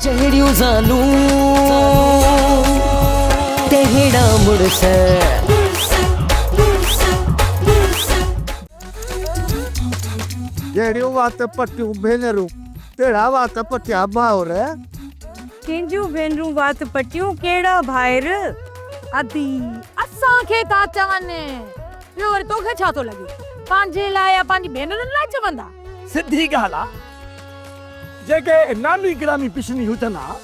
جهڙيون زالون تهڙا مڙس. جهڙيون وات پٽيون ڀينرون، تهڙا وات پٽيا ڀائر. ڪنهن جون ڀينرون وات پٽيون، ڪهڙا ڀائر. ادي اسان کي ٿا چون، ٻيو وري توکي ڇا ٿو لڳي؟ پنهنجي لاء يا پنهنجي ڀينرن لاء چوندا؟ سڌي ڳالهه آ، جيڪي نامي گرامي پشني هجن ها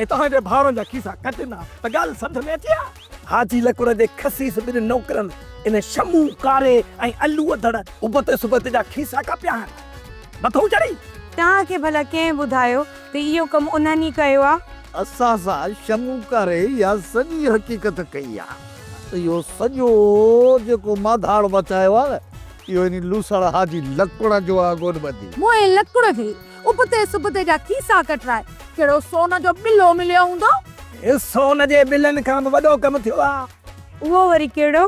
۽ توهان جي ڀائرن جا کيسا ڪٽن ها ته ڳالهه سمجهه ۾ اچي ها. حاجي لڪڙ جي خسيس ٻن نوڪرن ان شمو ڪاري ۽ علو اڌڙ ابتي سبتي جا کيسا ڪپيا آهن. مٿئون چڙهي. توهان کي ڀلا ڪنهن ٻڌايو ته اهو ڪم انهن ئي ڪيو آ؟ اسان سان شمو ڪاري اها سڄي حقيقت ڪئي آ ته اهو سڄو جيڪو ماڌاڙ مچايو آ نه اهو انهي لوسڙ حاجي لڪڙ جو آ گوڏ ٻڌي. موئي لڪڙ کي ابتي سبتي جا کيسا ڪٽرائي ڪهڙو سون جو ٻلو مليو هوندو. هي سون جي ٻلن کان به وڏو ڪم ٿيو آ. اهو وري ڪهڙو؟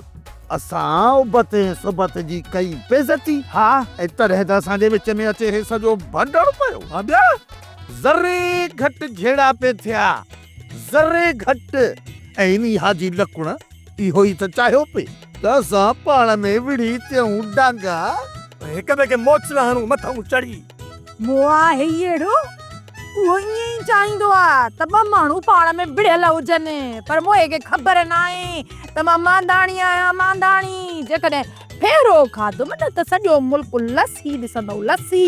اسان ابتي سبتي جي ڪئي بيعزتي. ها. ۽ تڏهن ته اسان جي وچ ۾ اچي هي سڄو ڀنڊڙ پيو. ها ٻيا؟ ذري گهٽ جهيڙا پئي ٿيا. ذري گهٽ. ۽ انهي حاجي لڪڻ اهو ئي ته چاهيو پئي ته اسان پاڻ ۾ وڙهي ٿيون ڊانگا. ۽ هڪ ٻئي کي موچڙا هڻون مٿئون چڙهي. مون آهي ئي اهڙو. اهو ائين ئي چاهيندو آ ته ٻه ماڻهو پاڻ ۾ وڙهيل هجن. پر موهي کي خبر ناهي ته مان مانڌاڻي آهيان مانڌاڻي. جيڪڏهن ڦيرو کاڌم نه ته سڄو ملڪ لسي ڏسندو لسي.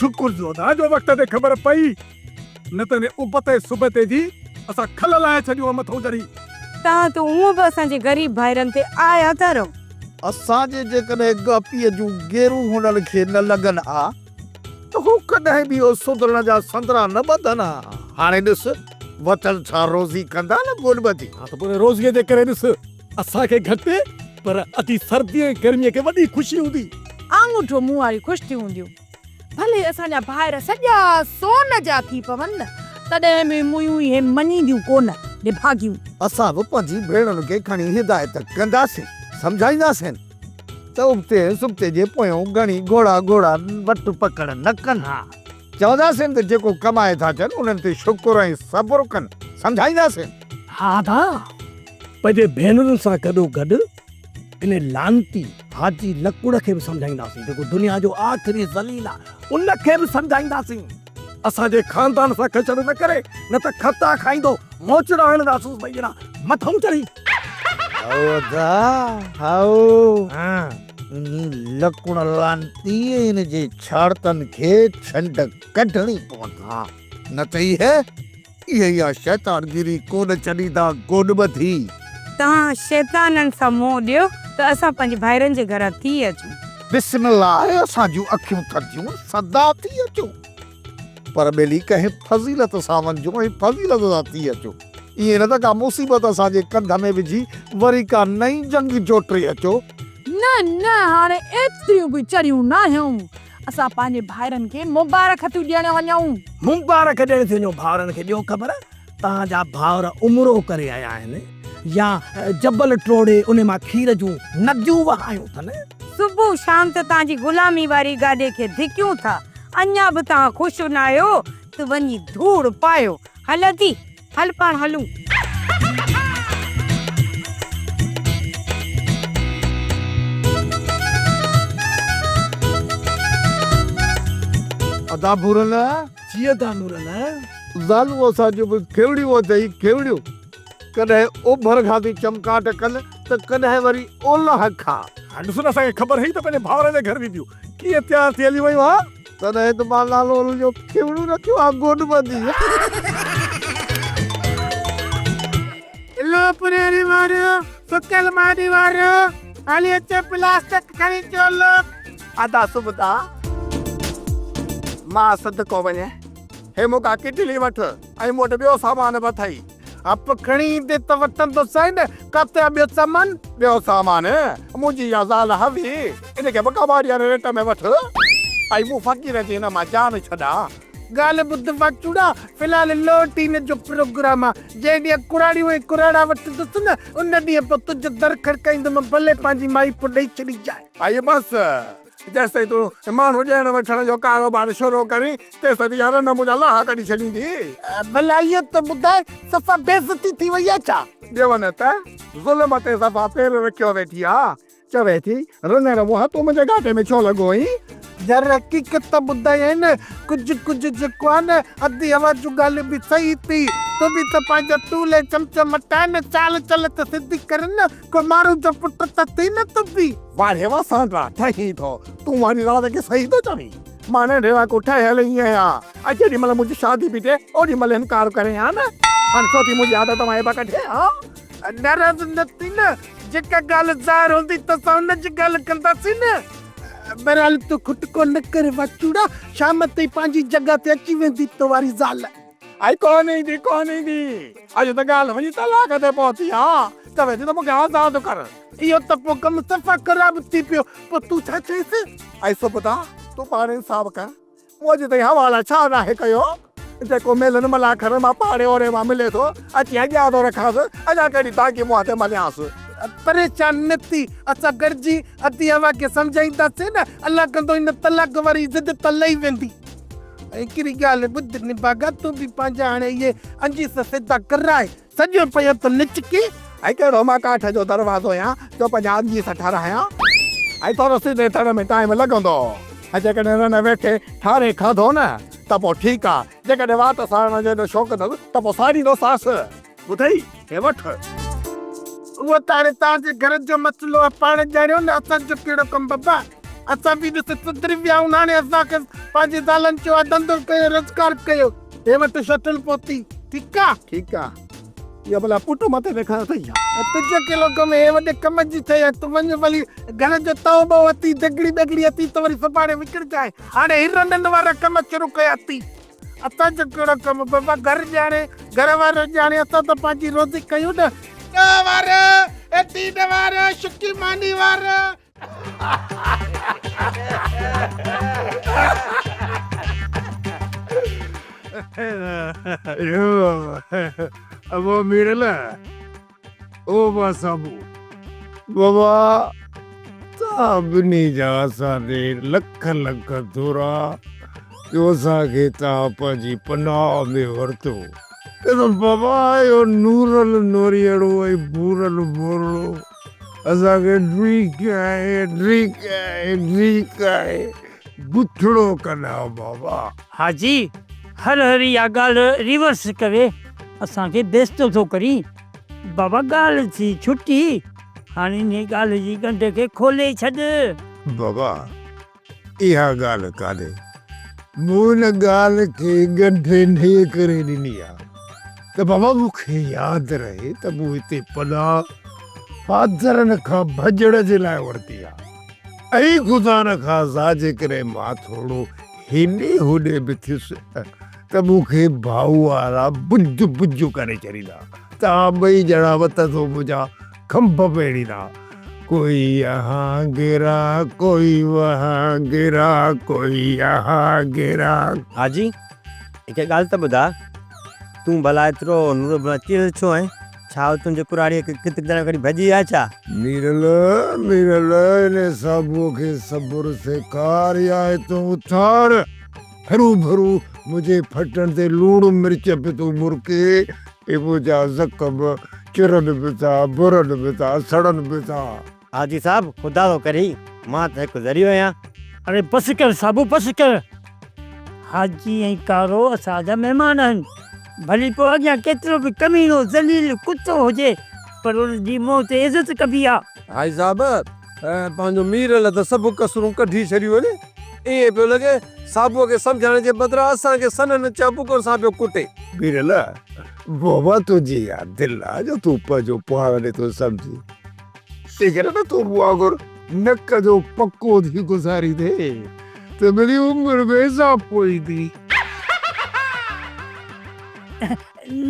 شڪر جو ادا جو وقت تي خبر پئي. نه ته ان ابتي سبتي جي اسان کل لاهي ڇڏيون ها مٿئون چڙهي. توهان ته هونء به اسان جي غريب ڀائرن تي آيا ٿا رهو. اسان جي جيڪڏهن گاپيء جون گيرون هنن کي نه لڳن ها ته هو ڪڏهن به اهو سڌرڻ جا سندرا نه ٻڌن ها. هاڻي ڏس وطن سان روزي ڪندا نه گوڏ ٻڌي. ها ته پوء روزيء جي ڪري ڏس اسان کي گهٽ پر ادي سرديء ۽ گرميء کي وڏي خوشي هوندي. آڱوٺو منهن واري خوش ٿيون هونديون. ڀلي اسان جا ڀائر سڄا سون جا ٿي پون، تڏهن به ميون اهي مڃينديون ڪونه، نڀاڳيون. اسان به پنهنجي ڀيڻن کي کڻي هدايت ڪنداسين، سمجهائينداسين ته ابتي ۽ سبتي جي پويون گهڻي گهوڙا گهوڙا وٽ پڪڙ نه ڪن. چونداسين ته جيڪو ڪمائي ٿا اچن، انهن تي شڪر ۽ صبر ڪن، سمجهائينداسين. ها ادا، پنهنجي ڀينرن سان گڏوگڏ ان لعنتي حاجي لڪڙ کي به سمجهائينداسين جيڪو دنيا جو آخري ذليل آ ان کي به سمجهائينداسين اسان جي خاندان سان کچڙ نه ڪري نه ته کتا کائيندو موچڙا هڻنداسونس ٻئي ڄڻا مٿئون چڙهي. هائو ادا هائو انهي لڪڙ لعنتي ۽ ان جي ڇاڙتن کي ڇنڊ ڪڍڻي پوندي نه ته اهي اهي اها شيطانگيري ڪونه ڇڏيندا گوڏ ٻڌي. توهان شيطانن سان منهن ڏيو ته اسان پنهنجي ڀائرن جي گهران ٿي اچون. بسم الله اسان جون اکيون ٿڌيون سدا ٿي اچو. پر ٻيلي ڪنهن فضيلت سان وڃجو ۽ فضيلت سان ٿي اچو. ائين نه ته ڪا مصيبت اسان جي ڪنڌ ۾ وجهي وري ڪا نئين جنگ جوٽي اچو. نه نه هاڻي ايتريون به چريون ناهيون. اسان پنهنجي ڀائرن کي مبارڪ ٿيون ڏيڻ وڃون. مبارڪ ڏيڻ ٿيون وڃون ڀائرن کي ڏيو خبر توهان جا ڀائر عمرو ڪري آيا آهن يا جبل ٽوڙي انهي مان کير جون نديون وهايون اٿن. صبح شام ته توهان جي غلامي واري گاڏي کي ڌڪيون ٿا اڃا به توهان خوش ناهيو ته وڃي ڌوڙ پايو. هل ادي. هل پاڻ هلون. ادا ڀورل. جي ادا نورل. زالون اسان جون به کيوڙيون اٿئي کيوڙيون. ڪڏهن اوڀر کان ٿي چمڪاٽ ڪن ته ڪڏهن وري اولهه کان. هاڻ ڏسو نه اسان کي خبر هئي ته پنهنجي ڀائرن جي گهر وينديون. ڪيئن تيار ٿي هليون ويون ها. تڏهن ته مان نالو ان جو کيوڙو رکيو آ گوڏ ٻڌي. لو پريري واريو، سڪل ماني واريو، هلي اچ پلاسٽڪ کڻي چو لو. ادا سبدا، مان صدقو وڃين، هي مون کان ڪٽلي وٺ ۽ مون وٽ ٻيو سامان به اٿئي. اپ کڻي ايندي ته وٺندوسانء نه، ڪاٿي آ ٻيو سامان؟ ٻيو سامان؟ منهنجي اها زال هوي، ان کي به ڪٻاڙي واري ريٽ ۾ وٺ ۽ مون فقير جي هن مان جان ڇڏا. ڳالهه ٻڌ واچوڙا، في الحال لوٽين جو پروگرام آ، جنهن ڏينهن ڪراڙيون ۽ ڪراڙا وٺندس نه، ان ڏينهن پوء تنهنجو در کڙڪائيندم، ڀلي پنهنجي مائي پوء ڏئي ڇڏجانء. ائي بس، جيستائين تون ماڻهو ڏيڻ وٺڻ جو ڪاروبار شروع ڪرين، تيستائين اها رن منهنجا لاها ڪڍي ڇڏيندي. ڀلا اهو ته ٻڌاء، صفا بيعزتي ٿي وئي آهي ڇا؟ ڏيو نه ته ظلم تي صفا پير رکيو ويٺي آ. چوي ٿي، رنڙ منهن تون منهنجي ڳاٽي ۾ ڇو لڳو آهين؟ يار حقيقت ته ٻڌايانء نه، ڪجهه ڪجهه جيڪو آ نه ادي اوهان جون ڳالهيون به صحيح ٿي، تون به ته پنهنجو طول ۽ چمچو مٽاء نه، چال چلت سڌي ڪر نه، ڪو ماڻهو جو پٽ ته ٿي نه تون به. واڙي وسانڊا ٺهين ٿو، تون واري راز کي صحيح ٿو چوين، مان ننڍي وانگو ٺهيل ئي آهيان ۽ جيڏي مهل منهنجي شادي به ٿئي اوڏي مهل انڪار ڪرين ها نه، هاڻي ڇو ٿي منهنجي عادت مان عيب ڪڍين ها؟ ناراض نه ٿي نه، جيڪا ڳالهه ظاهر هوندي ته اسان ان جي ڳالهه ڪنداسين نه. بهرحال تون کٽڪو نه ڪر واچوڙا، شام تائين پنهنجي جڳهه تي اچي ويندي تو واري زال. ائي ڪونه ايندي، ڪونه ايندي، اڄ ته ڳالهه وڃي طلاق تي پهتي آ، چوي ٿي ته مون کي آزاد ڪر. اهو ته پوء ڪم صفا خراب ٿي پيو، پوء تون ڇا چئيس؟ ائي سبتا، تون پاڻ انصاف ڪر، مون اڄ تائين حوالا ڇا ناهي ڪيو؟ جيڪو ميلن ملاکڙ مان پاڙي اوڙي مان ملي ٿو، اچي اڳيان ٿو رکانس، اڃا ڪهڙي دانگي منهن تي مليانس. پريشان نه ٿي، اسان گڏجي ادي اوهان کي سمجهائينداسين نه، الله ڪندو هن طلاق واري ضد ته لهي ويندي. هڪڙي ڳالهه ٻڌ نڀاڳا، تون به پنهنجا هاڻي اهي انجيس سڌا ڪرائي، سڄو پيو ٿو لچڪي. ۽ ڪهڙو مان ڪاٺ جو دروازو آهيان جو پنهنجا انجيس ٺهرايان. ۽ ٿورو سڌي ٿيڻ ۾ ٽائيم لڳندو. ۽ جيڪڏهن رن ويٺي ٺاري کاڌو نه ته پوء ٺيڪ آ، جيڪڏهن وات ساڙڻ جو ايڏو شوق اٿس ته پوء ساڙيندوسانس. ٻڌئي، هي وٺ. اهو ته هاڻي توهان جي گهر جو مسئلو آ، پاڻ ڄاڻيو نه اسان جو ڪهڙو ڪم بابا. اسان به ڏس سڌري ويا آهيون هاڻي اسان کي پنهنجي زالن چيو آ ڌنڌو ڪيو روزگار ڪيو. هي وٺ شٽل پوتي، ٺيڪ آ؟ ٺيڪ آ. اها ڀلا پٽ مٿي تي کنيو اٿئي ڇا؟ تنهنجو ڪهڙو ڪم، هي وڏي ڪم جي شيء آهي. تون وڃ ڀلي گهر جو تئو ٻئو اٿي، ديڳڙي ٻيڳڙي اٿي ته وري سڀاڻي وڪڻجانء. هاڻي هيرنن وارا ڪم شروع ڪيا اٿي. اسان جو ڪهڙو ڪم بابا، گهر ڄاڻي، گهر وارو ڄاڻي، اسان ته پنهنجي روزي ڪيون نه. ڏهه وارو، اي ٽين وارو، شڪي ماني وارو. ابو ميرل، او با صابو، بابا توهان ٻنهي جا اسان تي لک لک ٿورا جو اسان کي توهان پنهنجي پناهه ۾ ورتو. ته بابا اهو نورل نوريئڙو ۽ ڀورل ڀورڙو اسان کي ڊيڪائي ڊيڪائي ڊيڪائي بڇڙو ڪندا بابا. حاجي هر هر اها ڳالهه ريورس ڪري اسان کي بيستو ٿو ڪرين. بابا ڳالهه ٿي ڇٽي هاڻي انهي ڳالهه جي ڳنڍ کي کولي ڇڏ. بابا اها ڳالهه ڪانهي. مون ان ڳالهه کي ڳنڍ انهيء ڪري ڏني آ ته بابا مون کي ياد رهي ته مون هتي پناهه پادرن کان ڀڄڻ جي لاء ورتي آ ۽ خدا نخواسته جيڪڏهن مان ٿورو هيڏي هوڏي به ٿيس ته مون کي ڀائو وارا بج بج ڪري ڇڏيندا. توهان ٻئي ڄڻا وتندو منهنجا کنڀ پيڙيندا. ڪوئي يهان گرا ڪوئي وهان گرا ڪوئي يهان گرا. حاجي، هڪ ڳالهه ته ٻڌاء، تون ڀلا ايترو نور بنا چڙيل ڇو آهين؟ ڇا هو تنهنجي ڪراڙيء کي ڪتڪ ڄڻ ڪڍي ڀڄي آهي ڇا؟ ميرل، ميرل، انهي صابوء کي صبر سيکار يا هتون اٿار. هروڀرو منهنجي ڦٽن تي لوڻ مرچ به ٿو مرڪي. اي منهنجا زخم چرن به ٿا، ڀرن به ٿا، سڙن به ٿا. حاجي صاحب، خدا ٿو ڪرين، مان ته هڪ ذريعو آهيان. اڙي بس ڪر صابو بس ڪر. حاجي ۽ ڪارو اسان جا مهمان آهن. ڀلي پوء اڳيان ڪيترو به ڪمينو، ذليل، ڪتو هجي پر ان جي منهن تي عزت ڪبي آ. حاجي صاحب، پنهنجو ميرل ته سڀ ڪسرون ڪڍي ڇڏيون آهن. ائين پيو لڳي صابوء کي سمجهائڻ جي بدران اسان کي سنهن چابڪن سان پيو ڪٽي. ميرل، بابا تنهنجي اها دل آ جو تون پنهنجو پاڻ نٿو سمجهين. جيڪڏهن نه تون مون وانگر نڪ جو پڪو ٿي گذاريندين ته منهنجي عمر ۾ اضافو ايندي.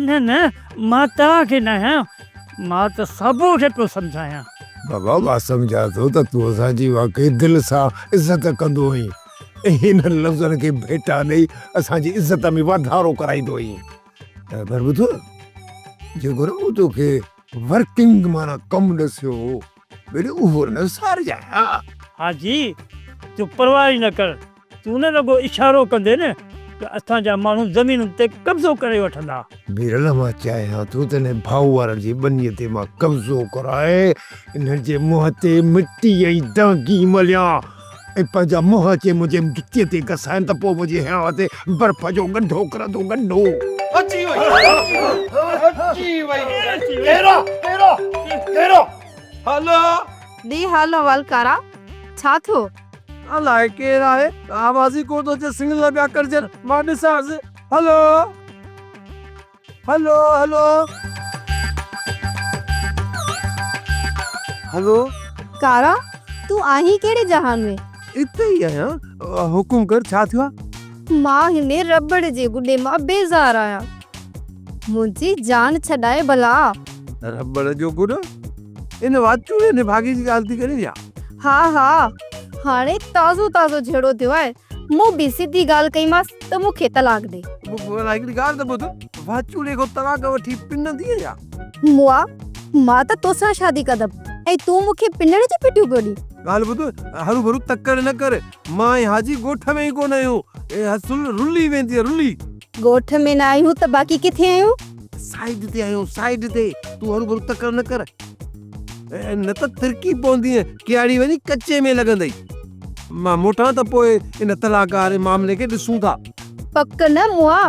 نه نه مان توهان کي ناهيان، مان ته صابوء کي پيو سمجهايان. بابا مان سمجهان ٿو ته تون اسان جي واقعي دل سان عزت ڪندو آهين ۽ هنن لفظن کي ڀيٽا ڏئي اسان جي عزت ۾ واڌارو ڪرائيندو آهين. پر ٻڌ جيڪو نه مون توکي ورڪنگ معنيٰ ڪم ڏسيو هو ٻيلي اهو نه وسارجانء ها. حاجي! تون پرواهه ئي نه ڪر. تون نه رڳو اشارو ڪندين نه ته اسان جا ماڻهو زمينن تي قبضو ڪري وٺندا. ميرل مان چاهيان ٿو ته انهن ڀائو وارن جي ٻنيء تي مان قبضو ڪرائي انهن جي منهن تي مٽي ۽ دانگي مليان ۽ پنهنجا منهن اچي منهنجي جتيء تي گسائن ته پوء منهنجي هيانء تي برف جو ڳنڍو ڪرندو ڳنڍو. اچي وئي اچي وئي ڪهڙو ڪهڙو ڪهڙو هلو. ڏي حال احوال ڪارا ڇا ٿيو؟ الائي ڪير آهي آواز ئي ڪونه ٿو اچي سنگنل پيا ڪٽجن مان ڏسانس هلو هلو هلو هلو. ڪارا تون آهين ڪهڙي جهان ۾؟ اتي ئي آهيان حڪم ڪر ڇا ٿيو آهي؟ مان هن رٻڙ جي گڏي مان بيزار آهيان منهنجي جان ڇڏائي ڀلا. رٻڙ جو گڏو؟ ان واچوڙي نڀاڳي جي ڳالهه ٿي ڪرين ڇا؟ ها ها هاڻي تازو تازو جهيڙو ٿيو آهي. مون به سڌي ڳالهه ڪئيمانس ته مون کي طلاق ڏي. ڀلا هڪڙي ڳالهه ته ٻڌ، واچوڙي کان طلاق وٺي پنندينء ڇا؟ مئا، مان ته توسان شادي ڪندم ۽ تون مون کي پنڻ جون پٽيون پيو ڏين. ڳالهه ٻڌ، هروڀرو تڪڙ نه ڪر، مان ۽ حاجي ڳوٺ ۾ ئي ڪونه آهيون، اصل رلي ويندينء رلي. ڳوٺ ۾ نه آهيون ته باقي ڪٿي آهيون؟ سائيڊ تي آهيون، سائيڊ تي، تون هروڀرو تڪڙ نه ڪر. نه ته ترڪي پوندينء، ڪياڙي وڃي ڪچي ۾ لڳندئي. مان موٽان ته پوء ان طلاق واري معاملي کي ڏسون ٿا. پڪ نه مئا،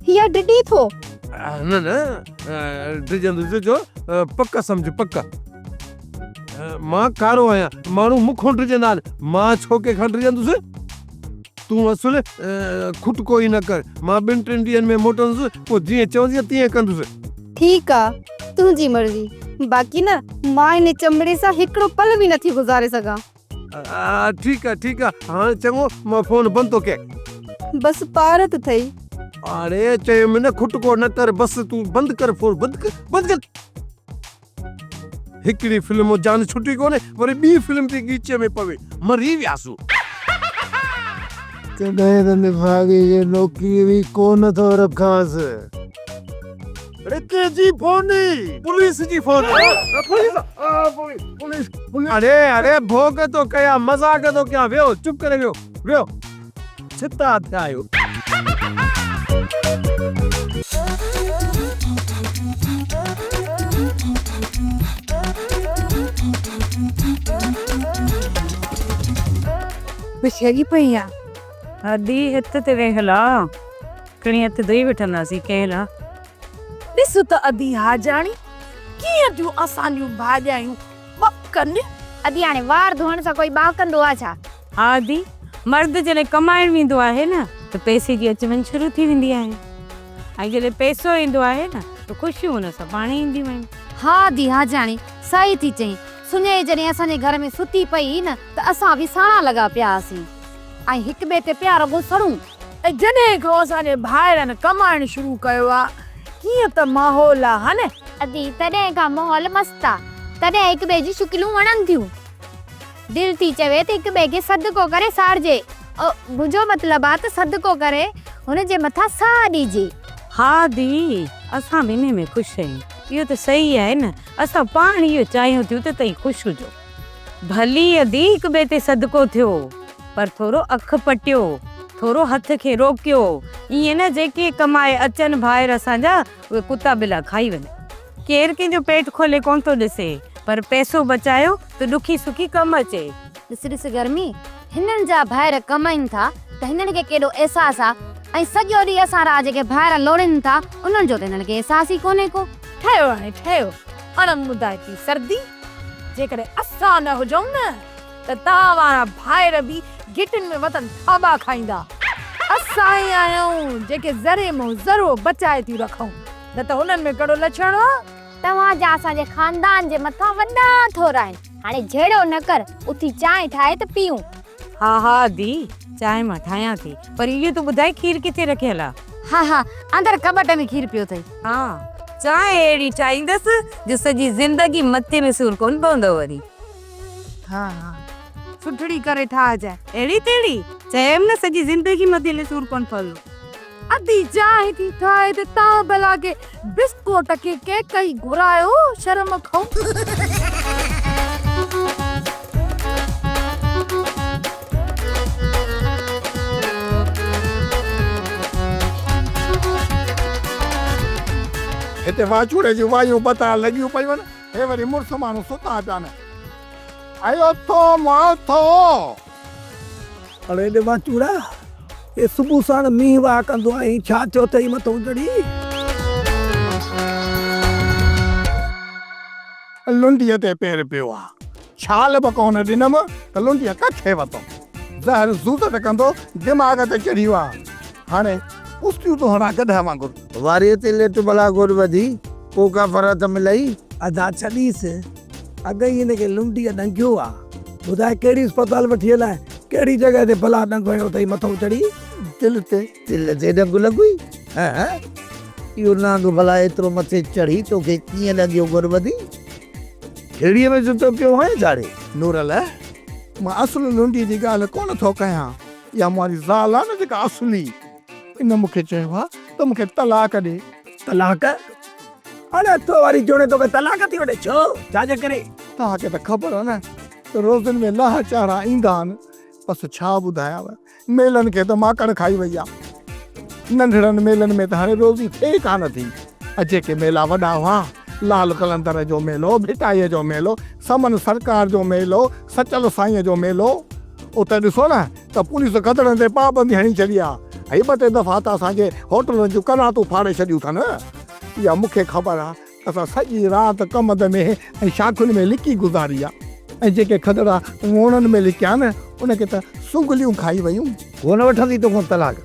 هيء ڊڄي ٿو. نه نه، ڊڄندس ڇو، پڪ سمجهه پڪ. مان ڪارو آهيان، ماڻهو مون کان ڊڄندا آهن، مان ڇو ڪنهن کان ڊڄندس؟ تون اصل کٽڪو ئي نه ڪر، مان ٻن ٽن ڏينهن ۾ موٽندس، پوء جيئن چوندينء تيئن ڪندس. ٺيڪ آ، تنهنجي مرضي. باقي نه مان ان چمڙي سان هڪڙو پل به نٿي گذاري سگهان. ٺيڪ آ، ٺيڪ آ، هاڻ چڱو مان فون بند ٿو ڪيان. بس پارت اٿئي. اڙي چيم نه کٽڪو نه ڪر، بس تون بند ڪر فون، بند ڪر، بند ڪر. هڪڙي فلم مان جان ڇٽي ڪونهي وري ٻي فلم ٿي ڳيچي ۾ پوي مري وياسون. ڪڏهن ته نڀاڳي جي نوڪري به ڪونه ٿو رکانس. اڙي ڪنهن جي فون هئي؟ پوليس جي فون. Police police police. اڙي اڙي ڀوڳ ٿو ڪيان مذاق ٿو ڪيان ويهو چپ ڪري ويهو ويهو ڇتا ٿيا آهيو. پڇيڳي پئي آ. ادي هٿ تي ويهل آ. کڻي هٿ ڌوئي وٺنداسين ڪنهن لا. ڏس ته ادي حاجاڻي ڪيئن ٿيون اسان جون ڀاڄايون ٻڪن. ادي هاڻي وار ڌوئڻ سان ڪوئي ٻاڪندو آ ڇا؟ ها ادي، مرد جڏهن ڪمائڻ ويندو آهي نه ته پئسي جي اچ وڃ شروع ٿي ويندي آهي ۽ جڏهن پئسو ايندو آهي نه ته خوشيون ان سان پاڻ ئي اينديون آهن. ها ادي حاجاڻي، صحيح ٿي چئين. سڃي جڏهن اسان جي گهر ۾ ستي پئي هئي نه ته اسان به ساڻا لڳا پيا هئاسين ۽ هڪ ٻئي تي پيا رڳو سڙون. ۽ جڏهن کان اسان جي ڀائرن ڪمائڻ شروع ڪيو آ ڪيئن ته ماحول آ ها نه. ادي تڏهن کان ماحول مست آ. تڏهن هڪ ٻئي جون شڪليون وڻن ٿيون. دل ٿي چوي ته هڪ ٻئي کي صدقو ڪري ساڙجي. منهنجو مطلب آ ته صدقو ڪري هن جي مٿان ساهه ڏجي. ها ادي اسان به انهي ۾ خوش آهيون. اهو ته صحيح آهي نه. اسان پاڻ اهو چاهيون ٿيون ته توهين خوش هجو. ڀلي ادي هڪ ٻئي تي صدقو ٿيو پر ٿورو اک پٽيو، ٿورو هٿ کي روڪيو. ائين نه جيڪي ڪمائي اچن ڀائر اسان جا اهي ڪتا ٻلا کائي وڃن. ڪير ڪنهن جو پيٽ کولي ڪونه ٿو ڏسي پر پئسو بچايو ته ڏکي سکي ڪم اچي. ڏس ڏس گرمي، هنن جا ڀائر ڪمائين ٿا ته هنن کي ڪيڏو احساس آ ۽ سڄو ڏينهن اسان را جيڪي ڀائر لوڙين ٿا انهن جو ته هنن کي احساس ئي ڪونهي ڪو. ٺهيو هاڻي ٺهيو، اڻ مدائتي سردي، جيڪڏهن اسان نه هجون نه ته توهان وارا ڀائر به گهٽين ۾ وتن ٿاٻا کائيندا. اسان ئي آهيون جيڪي ذري مان ذرو بچائي ٿيون رکون، نه ته هنن ۾ ڪهڙو لڇڻ آ. توهان جا اسان جي خاندان جي مٿان وڏا ٿورا آهن. هاڻي جهيڙو نه ڪر، اٿي چانهه ٺاهي ته پيئون. ها ها ادي، چانهه مان ٺاهيان ٿي، پر اهو ته ٻڌاء کير ڪٿي رکيل آ؟ ها ها، اندر ڪٻٽ ۾ کير پيو اٿئي. ها، چانهه اهڙي ٺاهيندس جو سڄي زندگي مٿي ۾ سور ڪونه پوندو وري. ها ها، سٺڙي ڪري ٺاهجانء. اهڙي تهڙي، چيم نه سڄي زندگي مٿي ۾ سور ڪونه پوندو. ادي چانهه ٿي ٺاهي ته تان ڀلا ڪي بسڪوٽ ڪي ڪيڪ ئي گهرايو شرم کائون. هتي واچوڙي جون وايون بتال لڳيون پيون آهن، هي وري مڙس ماڻهو ستا پيا آهن. اي اٿو مان اٿو. اڙي ڏي واچوڙا، هي صبح ساڻ مينهن واهه ڪندو آهين، ڇا ٿيو اٿئي مٿئون چڙهي؟ لنڊيء تي پير پيو آ. ڇال به ڪونه ڏنم ته لنڊيء ڪکي ورتو. زهر زوزٽ ڪندو دماغ تي چڙهي ويو آ. هاڻي پستيون ٿو هڻان گڏهه وانگر. واريء تي ليٽ بلا گوڏ وڌي، پو ڪا فرحت ملئي؟ ادا ڇڏيس، اڳ ئي هن کي لنڊيء ڏنگيو آ. ٻڌاء ڪهڙي اسپتال وٺي هلانء؟ ڪهڙي جڳهه تي بلا ڏنگ هنيو اٿئي مٿئون چڙهي؟ دل تي، دل تي ڏنگ لڳوئي؟ هه، اهو نانگ ڀلا ايترو مٿي چڙهي توکي ڪيئن ڏنگيو گوڏ ٻڌي؟ کيڙيء ۾ ستو پيو هئين ڇا ري؟ نورل، مان اصل لنڊيء جي ڳالهه ڪونه ٿو ڪيان. اها مون واري زال آ نه جيڪا اصلي، ان مون کي چيو آ ته مون کي طلاق ڏي. طلاق؟ اڙي تو واري جوڻي توکي طلاق ٿي وٺي ڇو؟ ڇا جي ڪري؟ توهان کي ته خبر آ نه ته روزن ۾ لاهه چاڙها ايندا آهن. بس ڇا ٻڌايانو، ميلن کي ته ماڪڙ کائي وئي آ. ننڍڙن ميلن ۾ ته هاڻي روزي ٿئي ڪانه ٿي. ۽ جيڪي ميلا وڏا هئا، لال قلندر جو ميلو، ڀٽائيء جو ميلو، سمن سرڪار جو ميلو، سچل سائينء جو ميلو، اتي ڏسو نه ته پوليس گدڙن تي پابندي هڻي ڇڏي آ. هي ٻه ٽي دفعا ته اسان جي هوٽلن جون قناتون ڦاڙي ڇڏيون اٿن. اها مون کي خبر آ ته اسان سڄي رات ڪمند ۾ ۽ شاخن ۾ لڪي گذاري آ ۽ جيڪي کدڙا ووڻن ۾ لڪيا نه ان کي ته سنگليون کائي ويون. ڪونه وٺندي توکان طلاق.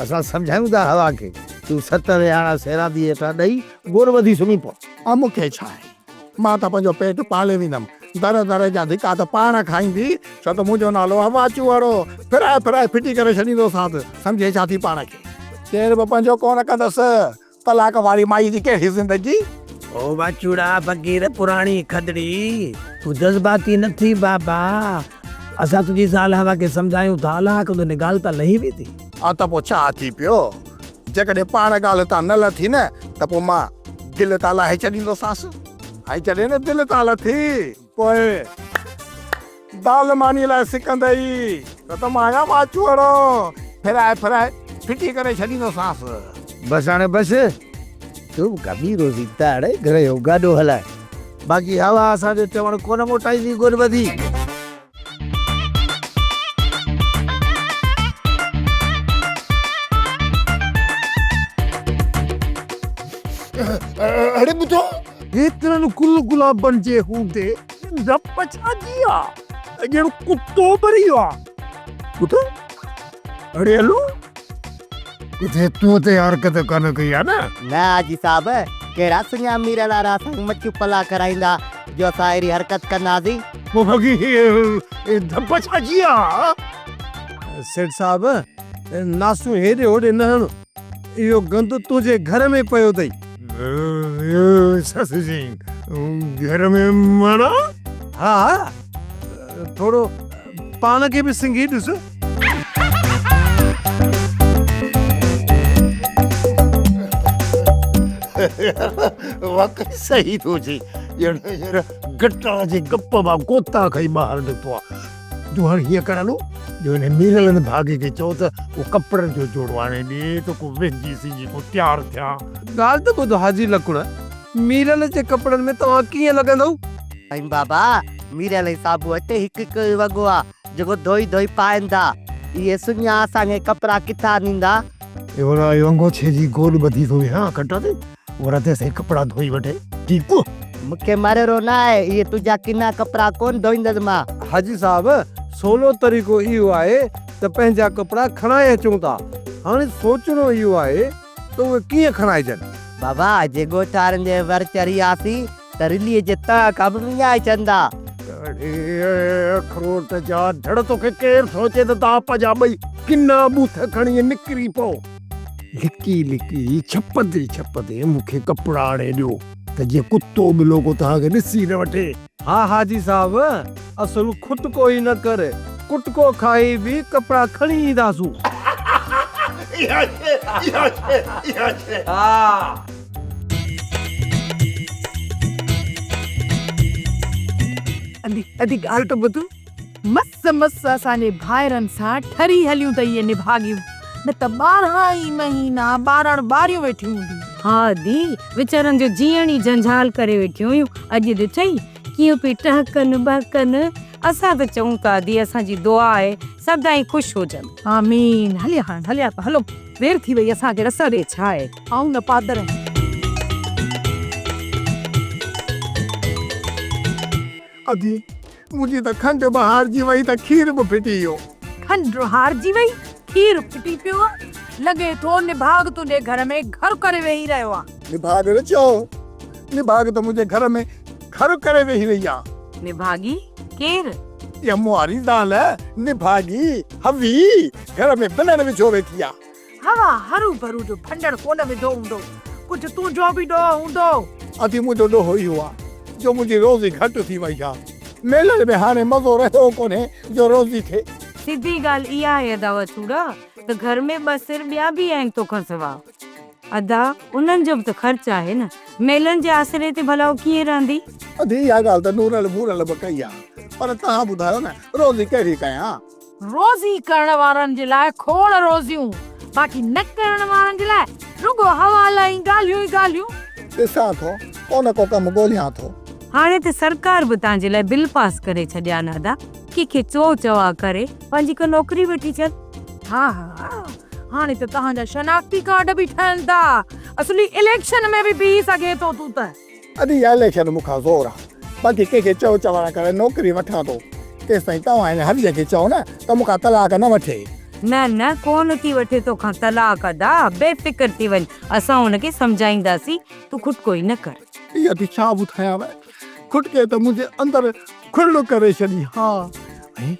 اسان سمجهايون ٿا هوا کي. تون ست ويهاڻا سيرانديء هيٺان ڏئي گوڏ ٻڌي سمهي پؤ. ا مون کي ڇا آهي. مان ته پنهنجو پيٽ پالي ويندم. در در جا ڌڪا ته پاڻ کائيندي، ڇو ته منهنجو نالو آهي واچوئڙو. ڦرائي ڦرائي ڦٽي ڪري ڇڏيندوسانس. سمجهين ڇا ٿي پاڻ کي. ڪير به پنهنجو ڪونه ڪندس. طلاق واري مائي جي ڪهڙي زندگي. او واچوڙا فقير پراڻي کدڙي، تون جذباتي نه ٿي بابا. اسان تنهنجي زال حوا کي سمجهايون ٿا، الله ڪندو هن ڳالهه تان لهي ويندي. ها ته پوء ڇا ٿي پيو؟ جيڪڏهن پاڻ ڳالهه تان نه لٿي نه ته پوء مان دل تان لاهي ڇڏيندوسانس. ۽ جڏهن نه دل تان لٿي پوء دال مانيء لاء سڪندئي ته ته مان آهيان واچوئڙو، ڦرائي ڦرائي ڦٽي ڪري ڇڏيندوسانس. بس هاڻي بس، تون به ڪا ٻي روزي تاڙ گهر جو گاڏو هلاء، باقي هوا اسان جو چوڻ ڪونه موٽائيندي گوڏ ٻڌي. اڙي ٻڌو! هيترن گل گلابن جي هوندي ڌپ ڇا جي آ؟ ڄڻ ڪتو مري ويو آ. ڪتو؟ اڙي هلو! ڪٿي تون ته حرڪت ڪانه ڪئي آ نه؟ نه حاجي صاحب، ڪهڙا سڃا مير وارا اسان کي مڇيون پلا کارائيندا جو اسان اهڙي حرڪت ڪنداسين. پوء ڀڳي هيء ڌپ ڇا جي آ؟ سيٺ صاحب، ناسون هيڏي هوڏي نه هڻ، اهو گند تنهنجي گهر ۾ پيو اٿئي. سس جي گهر ۾ ماڻا؟ ها، ٿورو پاڻ کي به سنگهي ڏس. واقعي صحيح ٿو چئي، ڄڻ هينئر گٽر جي گپ مان غوطا کائي ٻاهر نڪتو آ. تون هاڻي هيئن ڪر هلو جو هن ميرلن ڀاڳي کي چئو ته ڪو ڪپڙن جو جوڙو آڻي ڏي ته ڪو وهنجي سنجي ڪو تيار ٿيان. ڳالهه ته ٻڌ حاجي لڪڻ، ميرل جي ڪپڙن ۾ توهان ڪيئن لڳندؤ؟ سائين بابا، ميرل ۽ صابو هتي هڪ هڪ ئي وڳو آ، جيڪو ڌوئي ڌوئي پائين ٿا. اهي سڃا اسان کي ڪپڙا ڪٿان ڏيندا؟ اهو انگوڇي جي گوڏ ٻڌي ٿو ويهان کٽ تي، ورا تيسين ڪپڙا ڌوئي وٺي. ٺيڪ. مون کي مرڻو نه آهي، اهي تنهنجا ڪنا ڪپڙا ڪونه ڌوئيندس مان. حاجي صاحب، سولو طريقو اهو آهي ته پنهنجا ڪپڙا کڻائي اچون ٿا. هاڻي سوچڻو اهو آهي ته اهي ڪيئن کڻائجن؟ بابا، جي ڳوٺ وارن جي ور چڙهي آسين ته رليء جي تهه کان به وڃائي ڇڏندا. اڙي اکروٽ جا ڌڙ توکي ڪير ٿو چئي ته توهان پنهنجا ٻئي ڪنا ٻوٿ کڻي نڪري پئو. لڪي لڪي ڇپندي ڇپندي مون کي ڪپڙا آڻي ڏيو ته جيئن ڪتو ٻلو ڪو توهان کي ڏسي نه وٺي. ها حاجي صاحب اصل کٽڪو ئي نه ڪر، ڪٽڪو کائي به ڪپڙا کڻي اينداسون. ادي ادي ڳالهه ته ٻڌ. مس مس اسان جي ڀائرن سان ٺري هليون ته اهي نڀاڳيون، نه ته 12 ئي مهينا ٻارڻ ٻاريون ويٺيون هونديون. ها ادي، ويچارن جو جيئڻ ئي جنجال ڪري ويٺيون هيون، اڄ ڏٺئي ڪيئن پئي ٽهڪن ٻهڪن. اسان ته چئون ٿا ادي اسان جي دعا آهي سدائين خوش هجن. آمين. هليا هاڻ هليا ته هلو دير ٿي وئي اسان کي رس ڏي ڇا آهي. آئون نه پادر. ادي منهنجي ته کنڊ به هارجي وئي ته کير به ڦٽي ويو. کنڊ هارجي وئي کير ڦٽي پيو آ. لڳي ٿو نڀاڳ تنهنجي گهر ۾ گهر ڪري ويهي رهيو آ. نڀاڳ نه چئو نڀاڳ ته منهنجي گهر ۾ گهر ڪري ويهي رهي آ. نڀاڳي ڪير؟ اها مهاري زال نڀاڳي هوي گهر ۾ بنڻ وجهو ويٺي آ. هوا هرو ڀرو جو ڀنڊڻ ڪونه وڌو هوندو. ڪجهه تنهنجو به ڏوهه هوندو. ادي منهنجو ڏوهه اهو آ جو منهنجي روزي گهٽ ٿي وئي آ. ميلن ۾ هاڻي مزو رهيو ڪونهي جو روزي ٿئي. سڌي ڳالهه اها آهي ادا وڇوڙا ته گهر ۾ ٻه سر ٻيا به آهن توکان سوا. ادا انهن جو به ته خرچ آهي نه. ميلن جي آسري تي ڀلا هو ڪيئن رهندي؟ ادي اها ڳالهه ته نورل ڀورل به ڪئي آ پر توهان ٻڌايو نه روزي ڪهڙي ڪيان؟ روزي ڪرڻ وارن جي لاء کوڙ روزيون، باقي نه ڪرڻ وارن جي لاء رڳو حوالا ۽ ڳالهيون ئي ڳالهيون. ڏسان ٿو، ڪو نه ڪو ڪم ڳوليان ٿو. هاڻي ته سرڪار به توهان جي لاء بل پاس ڪري ڇڏيا آهن ادا، ڪنهن کي چئو چوا ڪري پنهنجي ڪا نوڪري وٺي ڇڏ. ها ها هاڻي ته توهان جا شناختي ڪارڊ به ٺهن ٿا، اصلي اليڪشن ۾ به بيهي سگهين ٿو تون ته. ادي اها اليڪشن مون کان زور آ، باقي ڪنهن کي چئو چوڻ ڪري نوڪري وٺان ٿو، تيستائين توهان هن هرجي کي چئو نه ته مون کان طلاق نه وٺي. نه نه ڪونه ٿي وٺي توکان طلاق ادا، بي فڪر ٿي وڃ، اسان هن کي سمجهائينداسين، تون کٽڪو ئي نه ڪر. اي ادي ڇا ٻڌايانء، کٽڪي ته منهنجي اندر کڙڙ ڪري ڇڏي، ها ۽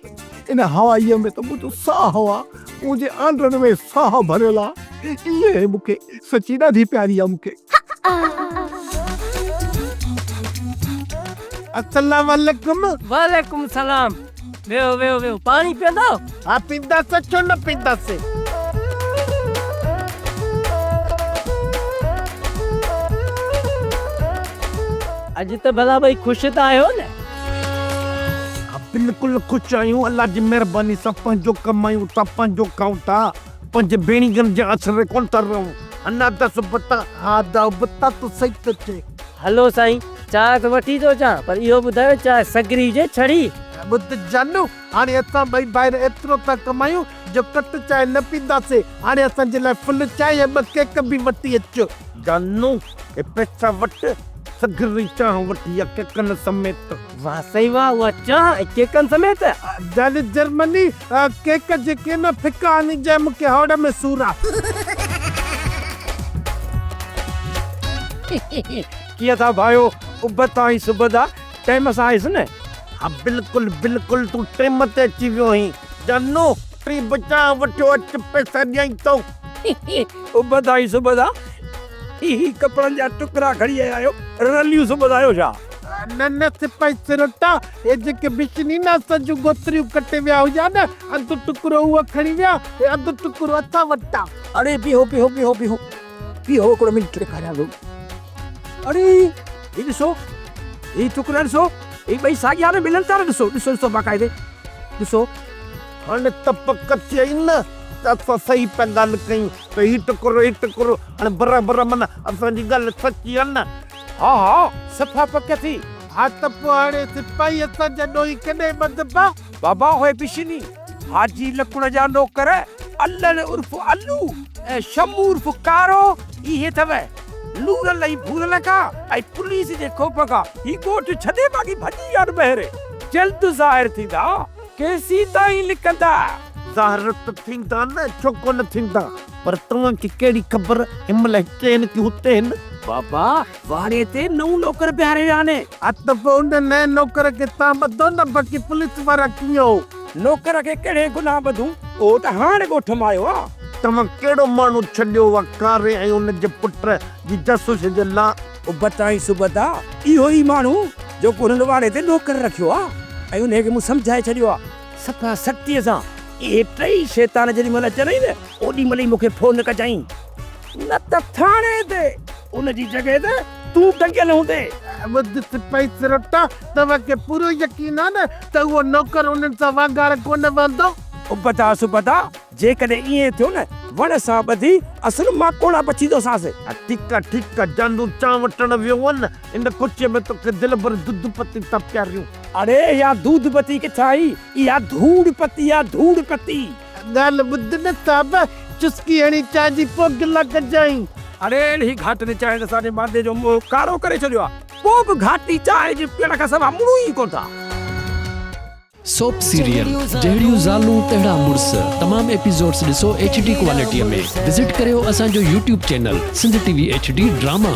ان هوائيء ۾ ته منهنجو ساهه آ، منهنجي آنڊن ۾ ساهه ڀريل آ، ائين مون کي سچي ڏاڍي پياري آ مون کي. السلام عليڪم. وعليڪم السلام ويهو ويهو ويهو پاڻي پيئندؤ؟ ها پيئنداسين ڇو نه پيئنداسين. اڄ ته ڀلا ٻئي خوش ته آهيو نه؟ ها بلڪل خوش آهيون الله جي مهرباني سان پنهنجو ڪمايون ٿا پنهنجو کائون ٿا پنهنجي ڀيڻيگن جي آسري ڪونه ٿا رهون انا دس بتا ها دا بتا تون صحيح ٿو چئين. هلو سائين چانهه ته وٺي ٿو اچان پر اهو ٻڌايو چانهه سگري هجي ڇڙي؟ ٻڌ جانو هاڻي اسان ٻئي ڀائر ايترو ٿا ڪمايون جو ڪٽ چانهه نه پينداسين هاڻي اسان جي لاء فل چانهه ۽ ٻه ڪيڪ به وٺي اچ. جانو هي پئسا وٺ سگري چانهه وٺي آ ڪيڪن سميت. واه سائين واه اها چانهه ۽ ڪيڪن سميت. جاني جرمني ڪيڪ جيڪي نه ڦڪا آڻجانء مون کي هوڙ ۾ سور آ. ڪيئن ٿا ڀايو اڀ تان ئي سبدا ٽيم سان آيس نه. ها بلڪل بلڪل تون ٽيم تي اچي ويو آهين جانو ٽي به چانهه وٺيو اچ پئسا ڏيائين ٿو. اڀ تان ئي سبدا هي هي ڪپڙن جا ٽڪرا کڻي آيا آهيو رليون سبدا آهيو ڇا. نه نه سپاهي سروٽا هي جيڪي بشني نه اسان جون ڳوٿريون ڪٽي ويا هيا نه اڌ ٽڪرو اهو کڻي ويا هي اڌ ٽڪرو اسان وٽ آ. اڙي بيهو بيهو بيهو بيهو بيهو هڪڙو منٽ ڏيکاريان ٿو. اڙي هي ڏسو هي ٽڪرا ڏسو هي ٻئي ساڳيا نه ملن ٿا نه ڏسو ڏسو ڏسو باقاعدي ڏسو. هاڻي ته پڪ ٿي نه ته اسان صحيح پيا ڳالهه ڪيون ته هي ٽڪرو هي ٽڪرو هاڻي برابر معنيٰ اسان جي ڳالهه سچي آ نه. ها ها صفا پڪ ٿي. ها ته پوء هاڻي سپاهي اسان جا ڏوهي ڪڏهن ٻڌبا؟ بابا اهي بشني، حاجي لڪڻ جا نوڪر، الڙ عرف الو ۽ شمو عرف ڪارو اهي اٿو. نورل ۽ ڀورل کان ۽ پوليس جي خوف کان هي ڳوٺ ڇڏي باقي ڀڄي ويا آهن ٻاهر. جلد ظاهر ٿيندا. ڪيسيتائين لڪندا؟ ظاهر ته ٿيندا نه، ڇو ڪونه ٿيندا؟ پر توهان کي ڪهڙي خبر هن مهل هتي آهن ڪي هتي آهن؟ بابا، واڙي تي نئون نوڪر بيهاري ويا آهن. ها ته پوء ان نئين نوڪر کي توهان ٻڌو نه باقي پوليس وارا ڪيئن هو؟ نوڪر کي ڪهڙي گناهه ٻڌون؟ اهو ته هاڻ ڳوٺ مان آيو آ. توهان ڪهڙو ماڻهو ڇڏيو آ ڪاري ۽ ان جي پٽ جي جاسوسي جي لا؟ ابتائين سبتا، اهو ئي ماڻهو جيڪو هنن واڙي تي نوڪر رکيو آ ۽ انهيء کي مون سمجهائي ڇڏيو آ. صفا سختيء سان، اهي ٽئي شيطان جيڏي مهل اچنئي نه، اوڏي مهل ئي مون کي فون ڪجائين، نه ته ٿاڻي تي ان جي جڳهه تي تون ٽنگيل هوندين. ٻڌ سپاهي سروٽا، توهان کي پورو يقين آ نه ته اهو نوڪر انهن سان وانگار ڪونه وهندو؟ ابتا سبتا، جيڪڏهن ائين ٿيو نه، وڻ سان ٻڌي اصل ماڪوڙا پچيندوسانس. ٺيڪ آ ٺيڪ آ، جانو چانهه وٺڻ ويو هئن، ان خوشيء ۾ توکي دلبر دودھ پتي ٿا پياريون. اڙي اها دودھ پتي ڪٿان آئي، اها ڌوڙ پتي آ ڌوڙ پتي. ڳالهه ٻڌ نه صاحب، چسڪي هڻي چانهه جي پوء گلا ڪجانء. اڙي اهڙي گهاٽي چانهه ته اسان جي ماندي جو منهن ڪارو ڪري ڇڏيو آ، پوء به گهاٽي چانهه جي پيئڻ کان سوا مڙون ئي ڪونه ٿا. سوپ سيريل جهڙيون زالون تهڙا مڙس تمام ايپيسوڊس ڏسو ايڇ ڊي ڪوالٽي ۾ وزٽ ڪريو اسان جو YouTube channel Sindh T V H D drama.